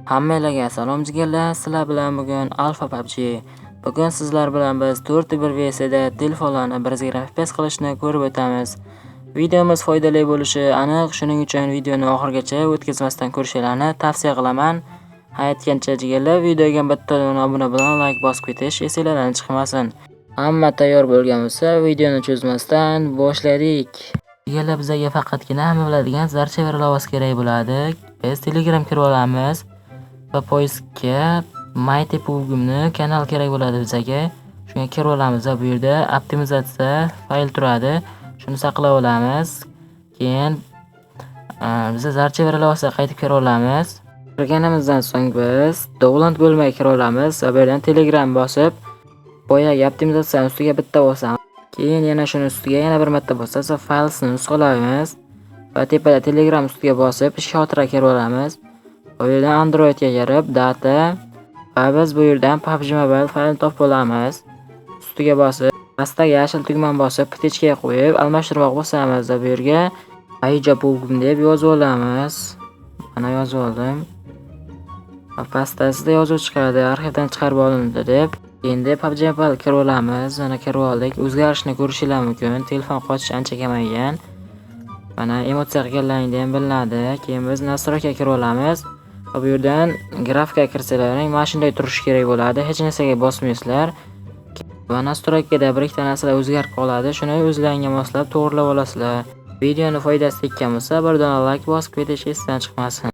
Hammalarga salom jigarlar, sizlar bilan bugun Alfa PUBG. Bugun sizlar bilan biz 4-1 VS'da telefonlarni 120 FPS qilishni ko'rib o'tamiz. Videomiz foydali bo'lishi aniq, shuning uchun videoni oxirigacha o'tkazmasdan ko'rishingizni tavsiya qilaman. Aytgancha jigarlar, videoga bitta obuna bilan like bosib ketish esinglardan chiqmasin. Hamma tayyor bo'lgan bo'lsa, videoni cho'zmasdan boshladik. Jigarlar, bizga faqatgina hamma biladigan Zarchiver ilovasi kerak bo'ladi. Biz Telegram kirib olamiz va поиск ga Mighty PUBG'ni kanal kerak bo'ladi bizga. Shunga kirib olamiz va bu yerda optimizatsiya fayl turadi. Shuni saqlab olamiz. Keyin biz Zarchiver ilovasiga qaytib kirib olamiz. Kirganimizdan so'ng biz Download bo'limiga kirib olamiz va bu yerdan Telegram bosib, boyagi optimizatsiyani ustiga bitta bosamiz. Keyin yana shuni ustiga yana bir marta bosamiz va faylsini nusxalaymiz va tepada Telegram ustiga bosib, xotira kirib olamiz. Bu yerdan Androidga kirib, data va biz bu yerdan PUBG Mobile faylini topib olamiz. Ustiga bosib, pastdagi yashil tugmani bosib, птичка ga qo'yib, almashtirmoq bosamiz va bu yerga Ayja PUBG deb yozib olamiz. Mana, yozib oldim. Va pastda sizda yozuv chiqadi, arxivdan chiqarib olindi deb. Endi PUBG Mobile kirib olamiz. Mana, kirib oldik. O'zgarishni ko'rishinglar mumkin. Telefon qotishi ancha kamaygan. Mana, emotsiya qilganlaringda ham bilinadi. Keyin biz настройка kirib olamiz. Va bu yerdan grafika kirsalaring, mana shunday turishi kerak bo'ladi. Hech narsaga bosmaysizlar. Va настройка da bir ikkita narsalar o'zgarib qoladi. Shuni o'zlaringga moslab to'g'rilab olasizlar. Videoni foydasi tekkan bo'lsa, bir dona like bosib ketish esdan chiqmasin.